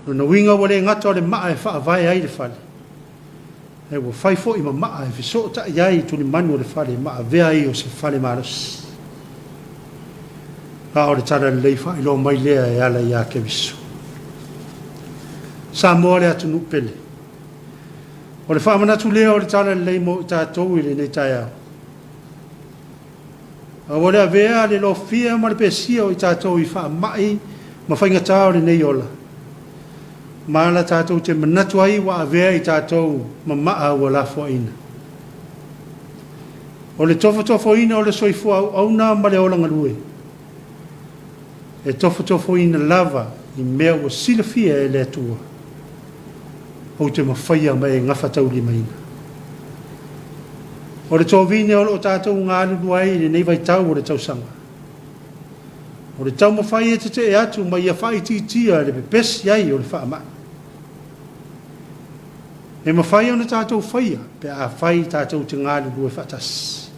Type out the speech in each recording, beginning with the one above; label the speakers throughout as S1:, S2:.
S1: Lona uiga ua le gata o le maa e faavae ai le fale, ae ua fai foi ma maa e fesootai ai tulimanu o le fale ma avea ai o se fale malosi. A o le talalelei faailoa mai lea e ala ia Keriso. Samoa le atunuu pele. O le faamanatu lea o le talalelei mo i tatou i lenei taeao. A ua le avea le lofia ma le pesia o i tatou i faamai ma faigata o lenei ola, ma ala tatou te manatu ai ua avea i tatou ma maa ua lafoaina. O le tofotofoina o le soifua auauna ma le ola galue, e tofotofoina lava i mea ua silafia e le Atua, ou te mafaia ma e gafataulimaina. O le tovine o lo o tatou galulue ai i lenei vaitau o le tausaga, o le taumafai e tetee atu ma ia faaitiitia le pepesi ai o le faamai. E mafai ona tatou faia pe afai tatou te galulue faatasi.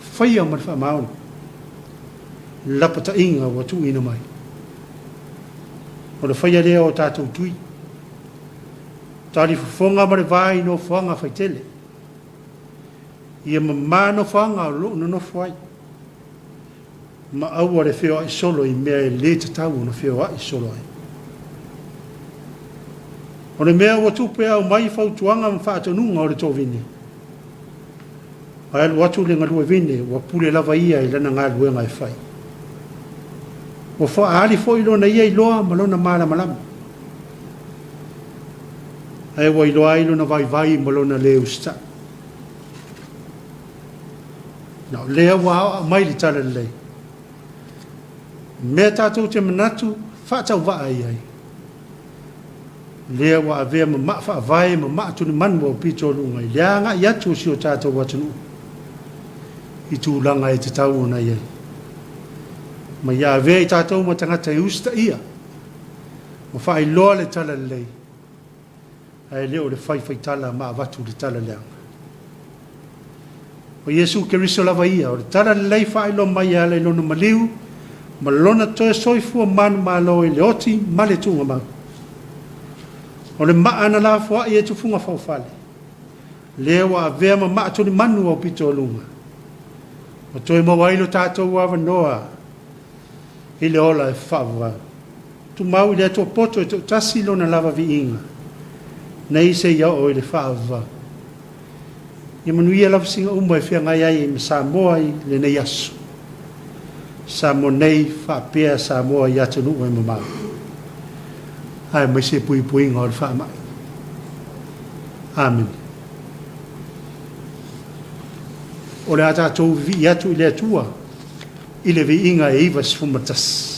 S1: Faia ma le faamaoni lapataiga ua tuuina mai. O le faia lea o tatou tui, talifofoga ma le va i nofoaga faitele, ia mamā nofoaga o lo o nonofo ai, ma aua le feoai solo i mea e le tatau ona feoai solo ai. O le mea ua tupu e aumai fautuaga ma faatonuga o le tovine, ae alu atu le galuevine ua pule lava ia i lana galuega e fai. Ua faaali foi lona ia iloa ma lona malamalama, ae ua iloa ai lona vaivai ma lona le usitai. Na o lea ua aoao mai le talalelei, mea tatou te manatu faatauvaa i ai, lea ua avea ma maa faavae ma maa tulimanu aupito o luga i le agai atu o si o tatou atunuu i tulaga e tatau ona i ai. Ma ia avea i tatou ma tagata e usitaia ma faailoa le talalelei, ae le o le faifaitala ma avatu le tala leaga. O Iesu Keriso lava ia, o le talalelei faailoa mai e ala i lona maliu ma lona toe soifua manumalo i le oti ma le tuugamau. O le maa na lafoai e tufuga faufale, lea ua avea ma maa tulimanu aupito o luga, ua toe maua ai lo tatou avanoa i le ola e faavavau. Tumau i le Atua poto e toatasi lona lava viiga, nei seia oo i le faavavau. Ia manuia lavasiga uma e feagai ai ma Samoa i lenei aso. Samoa nei faapea Samoa i atunuu e mamao. Aemaise puipuiga o le faamai. Amene. O le a tatou vivii atu i le Atua i le viiga e 91.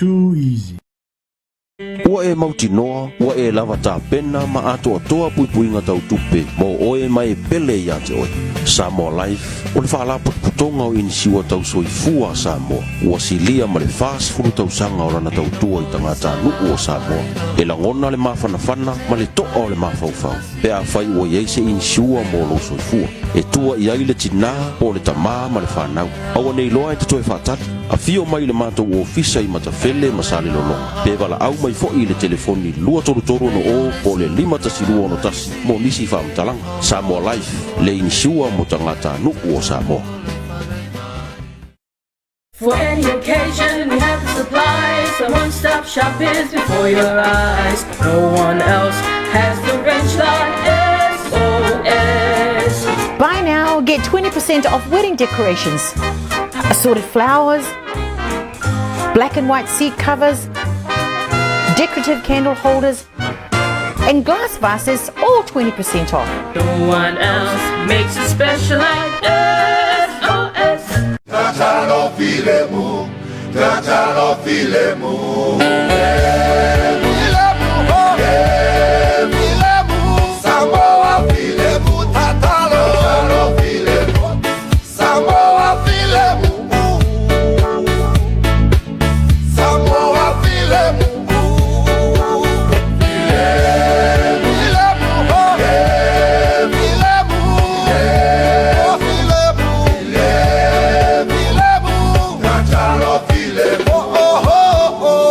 S1: Too easy.
S2: Ua e mautinoa, ua e lava tapena ma atoatoa puipuiga tau tupe mo oe ma e pele ia te oe. Samoa Life, o le faalapotopotoga o inisiua tau soifua a Samoa, ua silia ma le 40 tausaga o lana tautua i tagatanuu o Samoa. E lagona le mafanafana ma le toa o le mafaufau pe afai ua i ai se inisiua mo lou soifua e tua i ai le tinā po o le tamā ma le fanau. Aua nei loa e te toe faatali. Afio mai i le matou ofisa i Matafele ma Salelologa, pe valaau mai foi i le telefoni 23360 po o le 51261 mo nisi faamatalaga. Samoa Life, le inisiua mo tagatanuu o Samoa.
S3: For any occasion, we have the supplies. The one-stop shop is before your eyes. No one else has the range like SOS.
S4: Buy now, get 20% off wedding decorations, assorted flowers, black and white seat covers, decorative candle holders, and glass vases, all 20% off.
S3: No one else makes it special like SOS.
S5: Tatalo filemu, tatalo filemu. Samoa filemu, tatalo filemu, Samoa filemu, Samoa filemu, filemu, tatalo filemu, oh oh oh.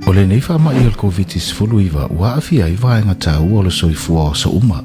S6: O lenei faamai o le Koviti-19 ua aafia ai vaega taua o le soifua o aso uma.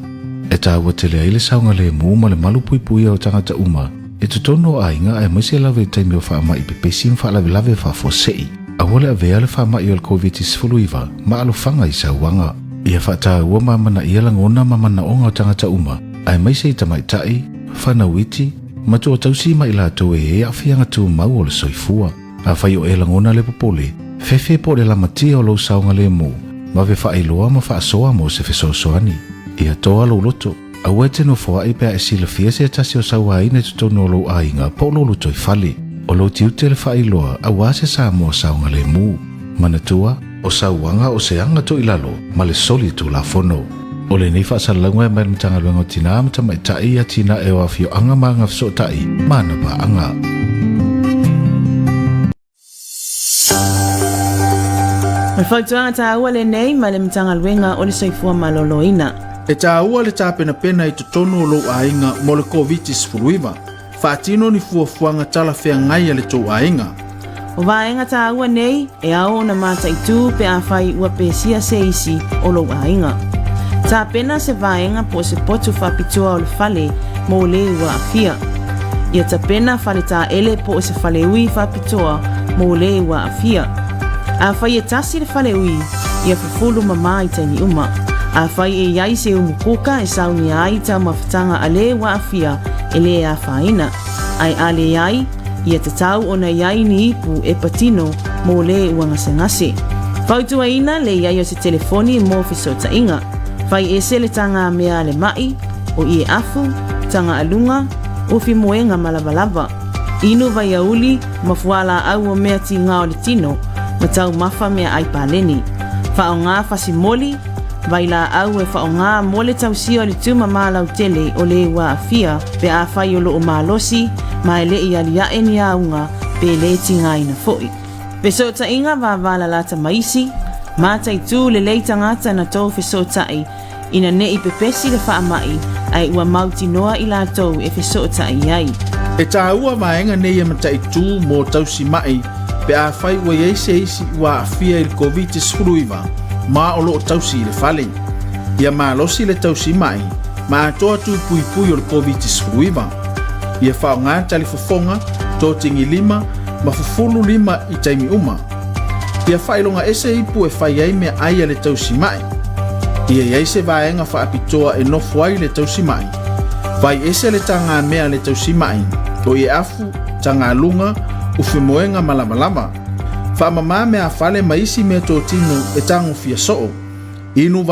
S6: E taua tele ai le saogalemu ma le malupuipuia o tagata uma i totonu o aiga aemaise lava i taimi o faamai pepesi ma faalavelave faafuasei. Aua le avea le faamai o le Koviti-19 ma alofaga i sauaga. Ia faataua ma amanaia lagona ma manaoga o tagata uma, aemaise i tamaitai, fanau iti, matua tausi ma i latou e i ai aafiaga tumau o le soifua. Afai o e lagona le popole, fefe po o le lamatia o lou saogalemu, vave faailoa ma faasoa mo se fesoasoani. Ia toa lou loto, aua e te nofoai pe a e silafia se tasi o sauaina i totonu o lou aiga po o lou lotoifale. O lou tiute le faailoa aua se Samoa saogalemu. Manatua, o sauaga o se aga toilalo ma le soli tulafono. O lenei faasalalauga e mai le Matagaluega o Tinā ma Tamaitai, Atinae o Afioaga ma Agafesootai ma ana Paaga.
S3: O le fautuaga taua lenei mai le Matagaluega o le Soifua Maloloina.
S7: E taua le tapenapena i totonu o lou aiga mo le Koviti-19. Faatino ni fuafuaga talafeagai a le tou aiga.
S3: O vaega taua nei e ao ona mataitū pe afai ua pesia se isi o lou aiga. Tapena se vaega po o se potu faapitoa o le fale mo le ua aafia. Ia tapena fale taele po o se faleui faapitoa mo le ua aafia. Afai e tasi le faleui, ia fufulu mamā i taimi uma. Afai e i ai se umu kuka e saunia ai taumafataga a le ua aafia e lē afaina, ae a leai, ia tatau ona i ai ni ipu e patino mo le ua gasegase. Fautuaina le i ai o se telefoni mo fesootaiga. Fai ese le taga mea a le maʻi, o ie afu, taga aluga, ufi moega malavalava. Inu vaiauli ma fualaau o mea tigā o le tino, ma taumafa meaai paleni. Faaaogā fasimoli, vailaau e faaaogā mo le tausia o le tumamā lautele o le ua aafia pe afai o loo malosi ma e leʻi aliaʻe ni auga pe lē tigaina foʻi. Fesootaiga vavalalata ma isi, mataitū lelei tagata na tou fesootaʻi ina neʻi pepesi le faamaʻi ae ua mautinoa i latou e fesootaʻi ai.
S7: E taua vaega nei e mataitū mo tausi maʻi pe afai ua i ai se isi ua aafia i le Koviti-19 ma o loo tausi i le fale. Ia malosi le tausi maʻi ma atoa tū puipui o le Koviti-19. Ia faaaogā talifofoga, totigilima ma fufulu lima i taimi uma. Ia faailoga ese ipu e fai ai meaai a le tausi maʻi. Ia i ai se vaega faapitoa e nofo ai le tausi maʻi. Vaai ese le tagamea a le tausi maʻi, o ie afu, tagaluga, ufimoega ma lavalava. Faamamā meafale ma isi meatotino e tagofia soo. Inu vai.